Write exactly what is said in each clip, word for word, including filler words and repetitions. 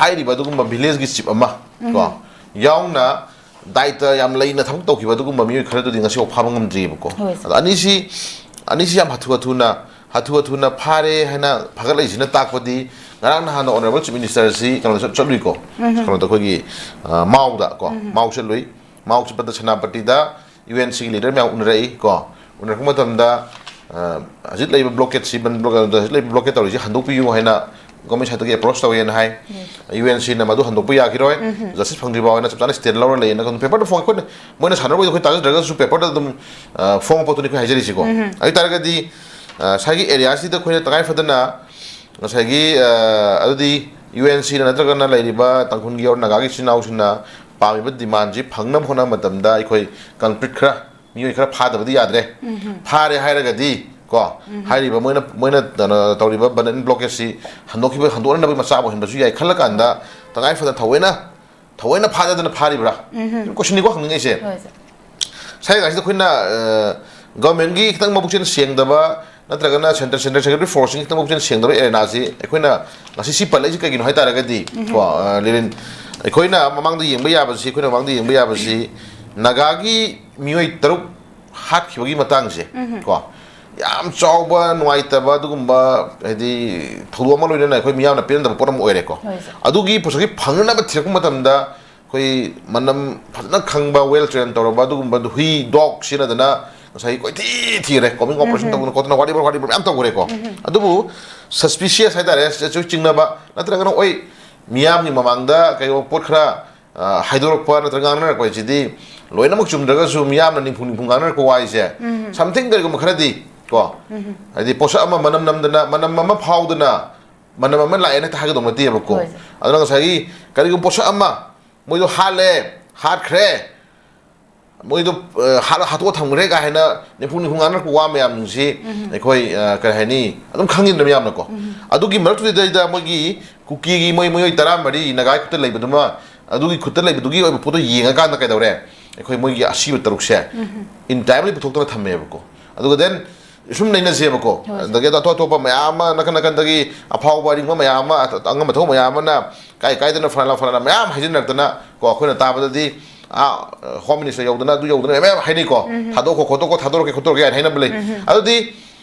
ꯍꯥꯏꯔꯤꯕ ꯑꯗꯨꯒꯨꯝꯕ ꯚꯤꯂꯦꯖꯀꯤ ꯆꯤꯞ ꯑꯃ ꯀꯣ ꯌꯥꯎꯅ ꯗꯥꯏꯇ ꯌꯥꯝ ꯂꯩꯅ ꯊꯕꯛ ꯇꯧꯈꯤꯕ ꯑꯗꯨꯒꯨꯝꯕ ꯃꯤꯑꯣꯏ ꯈꯔꯗꯨꯗꯤ ꯉꯁꯤꯐꯥꯎ ꯐꯥꯕ ꯉꯝꯗ꯭ꯔꯤꯕꯀꯣ꯫ ꯍꯣꯏ, ꯁꯥꯔ꯫ ꯑꯗꯣ ꯑꯅꯤꯁꯤ ꯑꯅꯤꯁꯤ ꯌꯥꯝ ꯍꯥꯊꯨ ꯍꯥꯊꯨꯅ ꯍꯥꯊꯨ ꯍꯥꯊꯨꯅ ꯐꯥꯔꯦ ꯍꯥꯏꯅ ꯐꯒꯠꯂꯛꯏꯁꯤꯅ ꯇꯥꯛꯄꯗꯤ ꯉꯔꯥꯡ ꯅꯍꯥꯟꯗ ꯑꯣꯅꯔꯦꯕꯜ ꯆꯤꯐ ꯃꯤꯅꯤꯁꯇꯔꯁꯤ ꯀꯩꯅꯣꯗ ꯆꯠ- ꯆꯠꯂꯨꯏꯀꯣ꯫ ꯀꯩꯅꯣꯗ ꯑꯩꯈꯣꯏꯒꯤ ꯑ, ꯃꯥꯎꯗ ꯀꯣ ꯃꯥꯎ ꯆꯠꯂꯨꯏ꯫ ꯃꯥꯎ ꯆꯠꯄꯗ ꯁꯦꯅꯥꯄꯇꯤꯗ ꯌꯨ ꯑꯦꯟ ꯁꯤꯒꯤ ꯂꯤꯗꯔ ꯃꯌꯥꯝ ꯎꯅꯔꯛꯏ ꯀꯣ꯫ ꯎꯅꯔꯛꯄ ꯃꯇꯝꯗ ꯑ, ꯍꯧꯖꯤꯛ ꯂꯩꯔꯤꯕ ꯕ꯭ꯂꯣꯀꯦꯠꯁꯤ ꯕꯟ ꯕ꯭ꯂꯣꯀꯦꯠ ꯍꯧꯖꯤꯛ ꯂꯩꯔꯤꯕ ꯕ꯭ꯂꯣꯀꯦꯠ ꯇꯧꯔꯤꯁꯤ ꯍꯟꯗꯣꯛꯄꯤꯌꯨ ꯍꯥꯏꯅ ꯒꯣꯔꯃꯦꯟ ꯁꯥꯏꯠꯇꯒꯤ ꯑꯦꯄ꯭ꯔꯣꯁ ꯇꯧꯋꯦꯅ ꯍꯥꯏ꯫ ꯌꯨ ꯑꯦꯟ ꯁꯤꯅ ꯃꯗꯨ ꯍꯟꯗꯣꯛꯄ ꯌꯥꯈꯤꯔꯣꯏ꯫ ꯖꯁꯇꯤꯁ ꯐꯪꯗ꯭ꯔꯤ ꯐꯥꯎ ꯍꯥꯏꯅ ꯆꯞ ꯆꯥꯅ ꯁ꯭ꯇꯦꯟ ꯂꯧꯔ ꯂꯩꯌꯦꯅ ꯈꯪ ꯄꯦꯄꯔꯗ ꯐꯣꯡ ꯑꯩꯈꯣꯏꯅ ꯃꯣꯏꯅ ꯁꯥꯟꯅꯔꯣꯏꯗ ꯑꯩꯈꯣꯏ ꯇꯥꯖꯗ꯭ꯔꯒꯁꯨ ꯄꯦꯄꯔꯗ ꯑꯗꯨꯝ ꯑ, ꯐꯣꯡꯕ ꯄꯣꯠꯇꯨꯅꯤ ꯑꯩꯈꯣꯏ ꯍꯥꯏꯖꯔꯤꯁꯤꯀꯣ꯫ ꯑꯗꯨ ꯑꯣꯏ ꯇꯥꯔꯒꯗꯤ ꯑ, ꯉꯁꯥꯏꯒꯤ ꯑꯦꯔꯤꯌꯥꯁꯤꯗ ꯑꯩꯈꯣꯏꯅ ꯇꯉꯥꯏ ꯐꯗꯅ ꯉꯁꯥꯏꯒꯤ ꯑ, ꯑꯗꯨꯗꯤ ꯌꯨ ꯑꯦꯟ ꯁꯤꯅ ꯅꯠꯇ꯭ꯔꯒꯅ ꯂꯩꯔꯤꯕ ꯇꯥꯡꯈꯨꯜꯒꯤ ꯑꯣꯔ ꯅꯥꯒꯥꯒꯤ ꯏꯆꯤꯟ ꯏꯅꯥꯎꯁꯤꯡꯅ ꯄꯥꯝꯃꯤꯕ ꯗꯤꯃꯥꯟꯁꯤ ꯐꯪꯅꯕ ꯍꯣꯠꯅꯕ ꯃꯇꯝꯗ ꯑꯩꯈꯣꯏ ꯀꯜꯄ꯭ꯔꯤꯠ ꯈꯔ ꯃꯤꯑꯣꯏ ꯈꯔ ꯐꯥꯗꯕꯗꯤ ꯌꯥꯗ꯭ꯔꯦ꯫ ꯐꯥꯔꯦ ꯍꯥꯏꯔꯒꯗꯤ ꯀꯣ ꯍꯥꯏꯔꯤꯕ ꯃꯣꯏꯅ ꯃꯣꯏꯅ ꯀꯩꯅꯣ ꯇꯧꯔꯤꯕ ꯕꯟ ꯑꯦꯟ ꯕ꯭ꯂꯣꯀꯦꯠꯁꯤ ꯍꯟꯗꯣꯛꯈꯤꯕ ꯍꯟꯗꯣꯛꯅꯅꯕꯒꯤ ꯃꯆꯥꯛ ꯑꯣꯏꯍꯟꯕꯁꯨ ꯌꯥꯏ ꯈꯜꯂꯀꯥꯟꯗ ꯇꯉꯥꯏ ꯐꯗꯅ ꯊꯑꯣꯏꯅ ꯊꯑꯣꯏꯅ ꯐꯥꯗꯗꯅ ꯐꯥꯔꯤꯕ꯭ꯔꯥ? ꯀꯣꯏꯁꯟꯅꯤꯀꯣ ꯍꯪꯅꯤꯡꯉꯤꯁꯦ꯫ ꯍꯣꯏ, ꯁꯥꯔ꯫ ꯁꯥꯏ ꯀꯥꯏꯁꯤꯗ ꯑꯩꯈꯣꯏꯅ ꯒꯚꯔꯟꯃꯦꯟꯒꯤ ꯈꯤꯇꯪ ꯃꯕꯨꯛꯆꯦꯜ ꯁꯦꯡꯗꯕ ꯅꯠꯇ꯭ꯔꯒꯅ ꯁꯦꯟꯇ꯭ꯔꯦꯜ ꯁꯦꯟꯇ꯭ꯔꯦꯜ ꯁꯦꯀ꯭ꯌꯨꯔꯤꯇꯤ ꯐꯣꯔꯁꯁꯤꯡ ꯈꯤꯇꯪ ꯃꯕꯨꯛꯆꯦꯜ ꯁꯦꯡꯗꯕ ꯑꯦꯔꯦꯅꯥꯁꯤ ꯑꯩꯈꯣꯏꯅ ꯉꯁꯤ ꯁꯤ ꯄꯜꯂꯛꯏꯁꯤ ꯀꯩꯒꯤꯅꯣ ꯍꯥꯏ ꯇꯥꯔꯒꯗꯤ ꯀꯣ ꯑ, ꯂꯤꯂꯤꯟ ꯑꯩꯈꯣꯏꯅ ꯃꯃꯥꯡꯗ ꯌꯦꯡꯕ ꯌꯥꯕꯁꯤ ꯑꯩꯈꯣꯏꯅ ꯃꯃꯥꯡꯗ ꯌꯦꯡꯕ ꯌꯥꯕꯁꯤ ꯅꯥꯒꯥꯒꯤ ꯃꯤꯑꯣꯏ ꯇꯔꯨꯛ ꯍꯥꯠꯈꯤꯕꯒꯤ ꯃꯇꯥꯡꯁꯦ ꯀꯣ ꯌꯥꯝ ꯆꯥꯎꯕ ꯅꯨꯡꯉꯥꯏꯇꯕ ꯑꯗꯨꯒꯨꯝꯕ ꯍꯥꯏꯗꯤ ꯊꯧꯗꯣꯛ ꯑꯃ ꯂꯣꯏꯅꯅ ꯑꯩꯈꯣꯏ ꯃꯤꯌꯥꯝꯅ ꯄꯦꯟꯗꯕ ꯄꯣꯠ ꯑꯃ ꯑꯣꯏꯔꯦꯀꯣ꯫ ꯍꯣꯏ, ꯁꯥꯔ꯫ ꯑꯗꯨꯒꯤ ꯄꯣꯠꯁꯛꯁꯤ ꯐꯪꯅꯅꯕ ꯊꯤꯔꯛꯄ ꯃꯇꯝꯗ ꯑꯩꯈꯣꯏ ꯃꯅꯝ ꯐꯖꯅ ꯈꯪꯕ ꯋꯦꯜ ꯇ꯭ꯔꯦꯟ ꯇꯧꯔꯕ ꯑꯗꯨꯒꯨꯝꯕ ꯍꯨꯏ ꯗꯣꯒ ꯁꯤꯖꯤꯟꯅꯗꯅ ꯉꯁꯥꯏꯒꯤ ꯀꯣꯏꯊꯤ ꯊꯤꯔꯦ ꯀꯣꯃꯤꯡ ꯑꯣꯄꯔꯦꯁꯟ ꯇꯧꯗꯅ ꯈꯣꯠꯇꯅ whatever whatever ꯃꯌꯥꯝ ꯇꯧꯈ꯭ꯔꯦꯀꯣ꯫ ꯑꯗꯨꯕꯨ ꯁꯁꯄꯤꯁꯤꯌꯁ ꯍꯥꯏꯇꯥꯔꯦ ꯁꯤꯗꯁꯨ ꯆꯤꯡꯅꯕ ꯅꯠꯇ꯭ꯔꯒꯅ ꯑꯣꯏ ꯃꯤꯌꯥꯝꯒꯤ ꯃꯃꯥꯡꯗ ꯀꯩꯒꯨꯝꯕ ꯄꯣꯠ ꯈꯔ ꯑ, ꯍꯥꯏꯗꯣꯔꯛꯄ ꯅꯠꯇ꯭ꯔꯒ ꯉꯥꯡꯅꯔꯛꯄ ꯍꯥꯏꯁꯤꯗꯤ ꯂꯣꯏꯅꯃꯛ ꯆꯨꯝꯗ꯭ꯔꯒꯁꯨ ꯃꯤꯌꯥꯝꯅ ꯅꯤꯡꯐꯨ ꯅꯤꯡꯐꯨ ꯉꯥꯡꯅꯔꯛꯄ ꯋꯥꯍꯩꯁꯦ something ꯀꯔꯤꯒꯨꯝꯕ ꯈꯔꯗꯤ ꯀꯣ ꯍꯥꯏꯗꯤ ꯄꯣꯠꯁꯛ ꯑꯃ ꯃꯅꯝ ꯅꯝꯗꯅ ꯃꯅꯝ ꯑꯃ ꯐꯥꯎꯗꯅ ꯃꯅꯝ ꯑꯃ ꯂꯥꯛꯑꯦꯅ ꯍꯦꯛꯇ ꯍꯥꯏꯒꯗꯧ ꯅꯠꯇꯦꯕꯀꯣ꯫ ꯍꯣꯏ, ꯁꯥꯔ꯫ ꯑꯗꯨꯅ ꯉꯁꯥꯏꯒꯤ ꯀꯔꯤꯒꯨꯝꯕ ꯄꯣꯠꯁꯛ ꯑꯃ ꯃꯣꯏꯗꯣ ꯍꯥꯠꯂꯦ ꯍꯥꯠꯈ꯭ꯔꯦ ꯃꯣꯏꯗꯣ ꯑ, ꯍꯥꯠ- ꯍꯥꯠꯇꯣꯛꯑ ꯊꯝꯈ꯭ꯔꯦ ꯀꯥꯏ ꯍꯥꯏꯅ ꯅꯤꯐꯨ ꯅꯤꯐꯨ ꯉꯥꯡꯅꯔꯛꯄ ꯋꯥ ꯃꯌꯥꯝꯁꯤ ꯑꯩꯈꯣꯏ ꯑ, ꯀꯔꯤ ꯍꯥꯏꯅꯤ ꯑꯗꯨꯝ ꯈꯪꯉꯤꯗꯅ ꯃꯌꯥꯝꯅꯀꯣ꯫ ꯑꯗꯨꯒꯤ ꯃꯔꯛꯇꯨꯗꯩꯗ ꯃꯣꯏꯒꯤ ꯀꯨꯀꯤꯒꯤ ꯃꯣꯏ ꯃꯤꯑꯣꯏ ꯇꯔꯥꯃꯔꯤ ꯅꯥꯒꯥꯒꯤ ꯈꯨꯠꯇ ꯂꯩꯕꯗꯨꯃ ꯑꯗꯨꯒꯤ ꯈꯨꯠꯇ ꯂꯩꯕꯗꯨꯒꯤ ꯑꯣꯏꯕ ꯄꯣꯠꯇꯣ ꯌꯦꯡꯉꯀꯥꯟꯗ ꯀꯩꯗꯧꯔꯦ ꯑꯩꯈꯣꯏ ꯃꯣꯏꯒꯤ ꯑꯁꯤꯕ ꯇꯔꯨꯛꯁꯦ in timely ꯄꯨꯊꯣꯛꯇꯅ ꯊꯝꯃꯦꯕꯀꯣ꯫ ꯑꯗꯨꯒ then ꯁꯨꯝ ꯅꯩꯅꯁꯦꯕꯀꯣ꯫ ꯍꯣꯏ, ꯁꯥꯔ꯫ ꯑꯗꯒꯤ ꯑꯇꯣꯞ ꯑꯇꯣꯞꯄ ꯃꯌꯥꯝ ꯑꯃ, ꯅꯥꯀꯟ ꯅꯥꯀꯟꯗꯒꯤ ꯑꯐꯥꯎꯕ ꯑꯔꯤꯡꯕ ꯃꯌꯥꯝ ꯑꯃ, ꯑꯉꯝ ꯑꯊꯧ ꯃꯌꯥꯝ ꯑꯃꯅ ꯀꯥꯏ ꯀꯥꯏꯗꯅ ꯐꯂꯥꯅ ꯐꯂꯥꯅ ꯃꯌꯥꯝ ꯍꯥꯏꯖꯤꯟꯅꯔꯛꯇꯅ ꯀꯣ, ꯑꯩꯈꯣꯏꯅ ꯇꯥꯕꯗꯗꯤ, ꯑꯥ, ꯍꯣꯝ ꯃꯤꯅꯤꯁꯇꯔ ꯌꯧꯗꯅ, ꯑꯗꯨ ꯌꯧꯗꯅ ꯃꯌꯥꯝ ꯍꯥꯏꯅꯩꯀꯣ꯫ ꯎꯝ꯫ "ꯊꯥꯗꯣꯛꯈꯣ ꯈꯣꯠꯇꯣꯛꯈꯣ, ꯊꯥꯗꯣꯔꯛꯀꯦ ꯈꯣꯠꯇꯣꯔꯛꯀꯦ" ꯍꯥꯏꯅ ꯍꯥꯏꯅꯕ ꯂꯩ꯫ ꯎꯝ꯫ ꯑꯗꯨꯗꯤ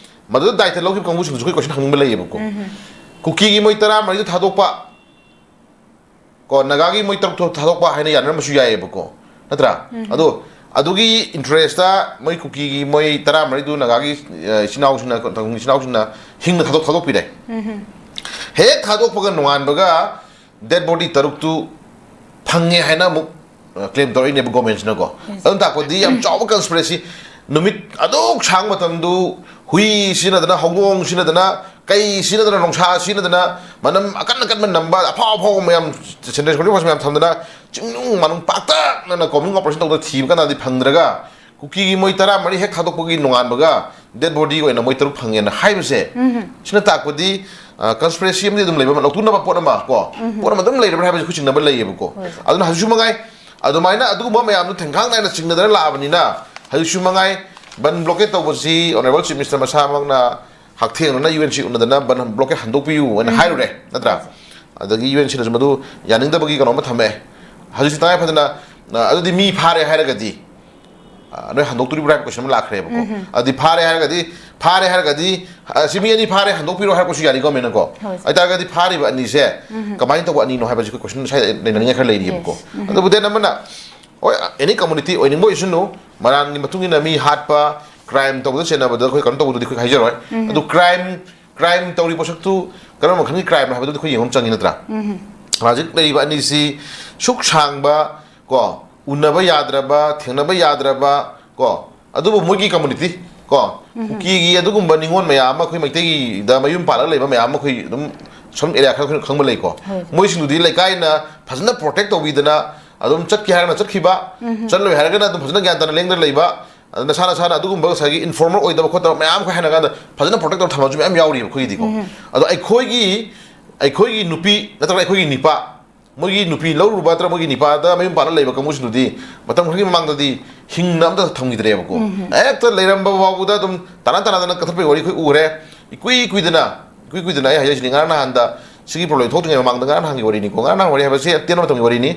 ꯃꯗꯨꯗ ꯗꯥꯏꯇ ꯂꯧꯈꯤꯕ ꯀꯥꯡꯕꯨꯁꯤꯡꯗꯨꯁꯨ ꯑꯩꯈꯣꯏ ꯀꯣꯏꯁꯟ ꯍꯪꯅꯤꯡꯕ ꯂꯩꯌꯦꯕꯀꯣ꯫ ꯎꯝ꯫ ꯀꯨꯀꯤꯒꯤ ꯃꯣꯏ ꯇꯔꯥꯃꯔꯤꯗꯨ ꯊꯥꯗꯣꯛꯄ, ꯀꯣ, ꯅꯥꯒꯥꯒꯤ ꯃꯣꯏ ꯇꯔꯨꯛꯇꯣ ꯊꯥꯗꯣꯛꯄ ꯍꯥꯏꯅ ꯌꯥꯅꯔꯝꯕꯁꯨ ꯌꯥꯏꯑꯕꯀꯣ, ꯅꯠꯇ꯭ꯔꯥ? ꯎꯝ꯫ ꯑꯗꯣ ꯑꯗꯨꯒꯤ ꯏꯟꯇꯔꯦꯁꯇ ꯃꯣꯏ ꯀꯨꯀꯤꯒꯤ ꯃꯣꯏ ꯇꯔꯥꯃꯔꯤꯗꯨ ꯅꯥꯒꯥꯒꯤ, ꯑ, ꯏꯆꯤꯟ ꯏꯅꯥꯎꯁꯤꯡꯅ, ꯏꯆꯤꯟ ꯏꯅꯥꯎꯁꯤꯡꯅ ꯍꯤꯡꯅ ꯊꯥꯗꯣꯛ-, ꯊꯥꯗꯣꯛꯄꯤꯔꯦ꯫ ꯎꯝ꯫ ꯍꯦꯛ ꯊꯥꯗꯣꯛꯄꯒ ꯅꯣꯡꯉꯥꯟꯕꯒ ꯗꯦꯗ ꯕꯣꯗꯤ ꯇꯔꯨꯛꯇꯨ ꯐꯪꯉꯦ ꯍꯥꯏꯅ ꯑꯃꯨꯛ, ꯑ, ꯀ꯭ꯂꯦꯝ ꯇꯧꯔꯛꯏꯅꯦꯕ ꯒꯣꯔꯃꯦꯟꯁꯤꯅꯀꯣ꯫ ꯌꯦꯁ꯫ ꯑꯗꯨꯅ ꯇꯥꯛꯄꯗꯤ ꯌꯥꯝ ꯆꯥꯎꯕ ꯀꯟꯁꯄꯤꯔꯦꯁꯤ꯫ ꯅꯨꯃꯤꯠ ꯑꯗꯨꯛ ꯁꯥꯡꯕ ꯃꯇꯝꯗꯨ ꯍꯨꯏ ꯁꯤꯖꯤꯟꯅꯗꯅ, ꯍꯧꯗꯣꯡ ꯁꯤꯖꯤꯟꯅꯗꯅ, ꯀꯩ ꯁꯤꯖꯤꯟꯅꯗꯅ, ꯅꯨꯡꯁꯥ ꯁꯤꯖꯤꯟꯅꯗꯅ, ꯃꯅꯝ ꯑꯀꯟ ꯑꯀꯟꯕ ꯅꯝꯕ, ꯑꯐꯥꯎ ꯑꯐꯥꯎꯕ ꯃꯌꯥꯝ, ꯁꯦꯟꯇ꯭ꯔꯦꯜ ꯁꯣꯜꯖꯔ ꯐꯣꯔꯁ ꯃꯌꯥꯝ ꯊꯝꯗꯅ, ꯆꯤꯡꯅꯨꯡ ꯃꯥꯅꯨꯡ ꯄꯥꯛꯇꯛꯅꯅ ꯀꯣꯝꯕꯤꯡ ꯑꯣꯄꯔꯦꯁꯟ ꯇꯧꯗꯅ ꯊꯤꯕ ꯀꯥꯟꯗꯗꯤ ꯐꯪꯗ꯭ꯔꯒ, ꯀꯨꯀꯤꯒꯤ ꯃꯣꯏ ꯇꯔꯥꯃꯔꯤ ꯍꯦꯛ ꯊꯥꯗꯣꯛꯄꯒꯤ ꯅꯣꯡꯉꯥꯟꯕꯒ ꯗꯦꯗ ꯕꯣꯗꯤ ꯑꯣꯏꯅ ꯃꯣꯏ ꯇꯔꯨꯛ ꯐꯪꯉꯦꯅ ꯍꯥꯏꯕꯁꯦ, ꯎꯝ꯫ ꯁꯤꯅ ꯇꯥꯛꯄꯗꯤ, ꯑ, ꯀꯟꯁꯄꯤꯔꯦꯁꯤ ꯑꯃꯗꯤ ꯑꯗꯨꯝ ꯂꯩꯕ, ꯂꯧꯊꯣꯛꯅꯕ ꯄꯣꯠ ꯑꯃ ꯀꯣ, ꯎꯝ꯫ ꯄꯣꯠ ꯑꯃ ꯑꯗꯨꯝ ꯂꯩꯔꯕ꯭ꯔꯥ ꯍꯥꯏꯕꯁꯤ ꯑꯩꯈꯣꯏ ꯆꯤꯡꯅꯕ ꯂꯩꯌꯦꯕꯀꯣ꯫ ꯍꯣꯏ, ꯁꯥꯔ꯫ ꯑꯗꯨꯅ ꯍꯧꯖꯤꯛꯁꯨ ꯃꯉꯥꯏ, ꯑꯗꯨꯃꯥꯏꯅ ꯑꯗꯨꯒꯨꯝꯕ ꯃꯌꯥꯝꯗꯨ ꯊꯦꯡꯈꯥꯡ ꯅꯥꯏꯅ ꯆꯤꯡꯅꯗꯅ ꯂꯥꯛꯑꯕꯅꯤꯅ, ꯍꯧꯖꯤꯛꯁꯨ ꯃꯉꯥꯏ ꯕꯟ ꯕ꯭ꯂꯣꯀꯦꯠ ꯇꯧꯕꯁꯤ ꯑꯣꯅꯔꯦꯕꯜ ꯆꯤꯐ ꯃꯤꯅꯤꯁꯇꯔ ꯃꯁꯥꯃꯛꯅ ꯍꯛꯊꯦꯡꯅꯅ ꯌꯨ ꯑꯦꯟ ꯁꯤ ꯎꯅꯗꯅ ꯕꯟ ꯕ꯭ꯂꯣꯀꯦꯠ ꯍꯟꯗꯣꯛꯄꯤꯌꯨ ꯍꯥꯏꯅ, ꯎꯝ꯫ ꯍꯥꯏꯔꯨꯔꯦ, ꯅꯠꯇ꯭ꯔꯥ? ꯑꯗꯒꯤ ꯌꯨ ꯑꯦꯟ ꯁꯤꯅꯁꯨ ꯃꯗꯨ ꯌꯥꯅꯤꯡꯗꯕꯒꯤ ꯀꯩꯅꯣ ꯑꯃ ꯊꯝꯃꯦ꯫ ꯍꯧꯖꯤꯛꯁꯤ ꯇꯉꯥꯏ ꯐꯗꯅ, ꯑ, ꯑꯗꯨꯗꯤ ꯃꯤ ꯐꯥꯔꯦ ꯍꯥꯏꯔꯒꯗꯤ, ꯑ, ꯅꯣꯏ ꯍꯟꯗꯣꯛꯇꯣꯔꯤꯕ꯭ꯔꯥ ꯍꯥꯏꯕ ꯀꯣꯏꯁꯟ ꯑꯃ ꯂꯥꯛꯈ꯭ꯔꯦꯕꯀꯣ꯫ ꯎꯝ꯫ ꯑꯗꯨꯗꯤ ꯐꯥꯔꯦ ꯍꯥꯏꯔꯒꯗꯤ, ꯐꯥꯔꯦ ꯍꯥꯏꯔꯒꯗꯤ, ꯑ, ꯁꯤ ꯃꯤ ꯑꯅꯤ ꯐꯥꯔꯦ, ꯍꯟꯗꯣꯛꯄꯤꯔꯣ ꯍꯥꯏꯔꯛꯄꯁꯨ ꯌꯥꯅꯤ ꯒꯣꯔꯃꯦꯟꯅꯀꯣ꯫ ꯍꯣꯏ, ꯁꯥꯔ꯫ ꯑꯗꯨ ꯇꯥꯔꯒꯗꯤ ꯐꯥꯔꯤꯕ ꯑꯅꯤꯁꯦ, ꯎꯝ꯫ ꯀꯃꯥꯏꯅ ꯇꯧꯕ ꯑꯅꯤꯅꯣ ꯍꯥꯏꯕꯁꯤ ꯑꯩꯈꯣꯏ ꯀꯣꯏꯁꯟ ꯉꯁꯥꯏ ꯅꯩꯅꯅꯤꯡꯉꯥꯏ ꯈꯔ ꯂꯩꯔꯤꯕꯀꯣ꯫ ꯌꯦꯁ꯫ ꯎꯝ꯫ ꯑꯗꯨꯕꯨ ꯗꯦꯠ ꯑꯃꯅ, ꯍꯣꯏ, ꯑꯦꯅꯤ ꯀꯝꯃꯨꯅꯤꯇꯤ ꯑꯣꯏꯅꯤꯡꯕ ꯑꯣꯏꯁꯅꯨ, ꯃꯔꯥꯟꯒꯤ ꯃꯇꯨꯡ ꯏꯟꯅ ꯃꯤ ꯍꯥꯠꯄ, ꯀ꯭ꯔꯥꯏꯝ ꯇꯧꯕꯗ ꯆꯦꯟꯅꯕꯗ ꯑꯩꯈꯣꯏ ꯀꯩꯅꯣ ꯇꯧꯕꯗꯨꯗꯤ ꯑꯩꯈꯣꯏ ꯍꯥꯏꯖꯔꯣꯏ꯫ ꯎꯝ꯫ ꯑꯗꯨ ꯀ꯭ꯔꯥꯏꯝ, ꯀ꯭ꯔꯥꯏꯝ ꯇꯧꯔꯤ ꯄꯣꯠꯁꯛꯇꯨ ꯀꯔꯝꯕ ꯃꯈꯜꯒꯤ ꯀ꯭ꯔꯥꯏꯝꯅꯣ ꯍꯥꯏꯕꯗꯨꯗꯤ ꯑꯩꯈꯣꯏ ꯌꯦꯡꯕ ꯑꯃ ꯆꯪꯉꯤ, ꯅꯠꯇ꯭ꯔꯥ? ꯎꯝ꯫ ꯍꯧꯖꯤꯛ ꯂꯩꯔꯤꯕ ꯑꯅꯤꯁꯤ ꯁꯨꯛ ꯁꯥꯡꯕ, ꯀꯣ, ꯎꯅꯕ ꯌꯥꯗ꯭ꯔꯕ, ꯊꯦꯡꯅꯕ ꯌꯥꯗ꯭ꯔꯕ, ꯀꯣ, ꯑꯗꯨꯕꯨ ꯃꯣꯏꯒꯤ ꯀꯝꯃꯨꯅꯤꯇꯤ, ꯀꯣ, ꯎꯝ꯫ ꯀꯨꯀꯤꯒꯤ ꯑꯗꯨꯒꯨꯝꯕ ꯅꯤꯉꯣꯜ ꯃꯌꯥꯝ ꯑꯃ, ꯑꯩꯈꯣꯏ ꯃꯩꯇꯩꯒꯤꯗ ꯃꯌꯨꯝ ꯄꯥꯜꯂꯒ ꯂꯩꯕ ꯃꯌꯥꯝ ꯑꯃ, ꯑꯩꯈꯣꯏ ꯑꯗꯨꯝ ꯁꯝ ꯑꯦꯔꯤꯌꯥ ꯈꯔ ꯑꯩꯈꯣꯏꯅ ꯈꯪꯕ ꯂꯩꯀꯣ꯫ ꯍꯣꯏ꯫ ꯃꯣꯏꯁꯤꯡꯗꯨꯗꯤ ꯂꯩꯀꯥꯏꯅ ꯐꯖꯅ ꯄ꯭ꯔꯣꯇꯦꯛ ꯇꯧꯕꯤꯗꯅ, ꯑꯗꯨꯝ ꯆꯠꯀꯦ ꯍꯥꯏꯔꯒꯅ ꯆꯠꯈꯤꯕ, ꯎꯝ꯫ ꯆꯠꯂꯣꯏ ꯍꯥꯏꯔꯒꯅ ꯑꯗꯨꯝ ꯐꯖꯅ ꯒ꯭ꯌꯥꯟ ꯇꯥꯅ ꯂꯦꯡꯗꯅ ꯂꯩꯕ, ꯑꯗꯨ ꯅꯁꯥ ꯅꯁꯥꯅ ꯑꯗꯨꯒꯨꯝꯕ ꯉꯁꯥꯏꯒꯤ ꯏꯟꯐꯣꯔꯃꯔ ꯑꯣꯏꯗꯕ ꯈꯣꯠꯇꯕ ꯃꯌꯥꯝ ꯑꯩꯈꯣꯏ ꯍꯥꯏꯅ ꯀꯥꯟꯗ ꯐꯖꯅ ꯄ꯭ꯔꯣꯇꯦꯛ ꯇꯧꯔ ꯊꯝꯕꯁꯨ ꯃꯌꯥꯝ ꯌꯥꯎꯔꯤꯕ ꯑꯩꯈꯣꯏꯒꯤꯗꯤꯀꯣ꯫ ꯎꯝ꯫ ꯑꯗꯣ ꯑꯩꯈꯣꯏꯒꯤ, ꯑꯩꯈꯣꯏꯒꯤ ꯅꯨꯄꯤ ꯅꯠꯇ꯭ꯔꯒ ꯑꯩꯈꯣꯏꯒꯤ ꯅꯤꯄꯥ, ꯃꯣꯏꯒꯤ ꯅꯨꯄꯤ ꯂꯧꯔꯨꯕ ꯅꯠꯇ꯭ꯔꯒ ꯃꯣꯏꯒꯤ ꯅꯤꯄꯥꯗ ꯃꯌꯨꯝ ꯄꯥꯜꯂ ꯂꯩꯕ ꯀꯥꯡꯕꯨꯁꯤꯡꯗꯨꯗꯤ ꯃꯇꯝ ꯈꯔꯒꯤ ꯃꯃꯥꯡꯗꯗꯤ ꯍꯤꯡꯅ ꯑꯝꯇ ꯊꯝꯈꯤꯗ꯭ꯔꯦꯕꯀꯣ꯫ ꯍꯦꯛꯇ ꯂꯩꯔꯝꯕ ꯐꯥꯎꯕꯗ ꯑꯗꯨꯝ ꯇꯥꯅ ꯇꯥꯅꯗꯅ ꯀꯛꯊꯠꯄꯒꯤ ꯋꯥꯔꯤ ꯑꯩꯈꯣꯏ ꯎꯔꯦ꯫ ꯏꯀꯨꯏ ꯀꯨꯏꯗꯅ, ꯏꯀꯨꯏ ꯀꯨꯏꯗꯅ ꯑꯩ ꯍꯥꯏꯖꯔꯤꯁꯤꯅꯤ, ꯉꯔꯥꯡ ꯅꯍꯥꯟꯗ, ꯁꯤꯒꯤ ꯄ꯭ꯔꯣꯕ꯭ꯂꯦꯝ ꯊꯣꯛꯇ꯭ꯔꯤꯉꯩ ꯃꯃꯥꯡꯗ, ꯉꯔꯥꯡ ꯅꯍꯥꯟꯒꯤ ꯋꯥꯔꯤꯅꯤꯀꯣ, ꯉꯔꯥꯡ ꯅꯍꯥꯟ ꯋꯥꯔꯤ ꯍꯥꯏꯕꯁꯤ ꯑꯇꯦꯟꯕ ꯃꯇꯝꯒꯤ ꯋꯥꯔꯤꯅꯤ꯫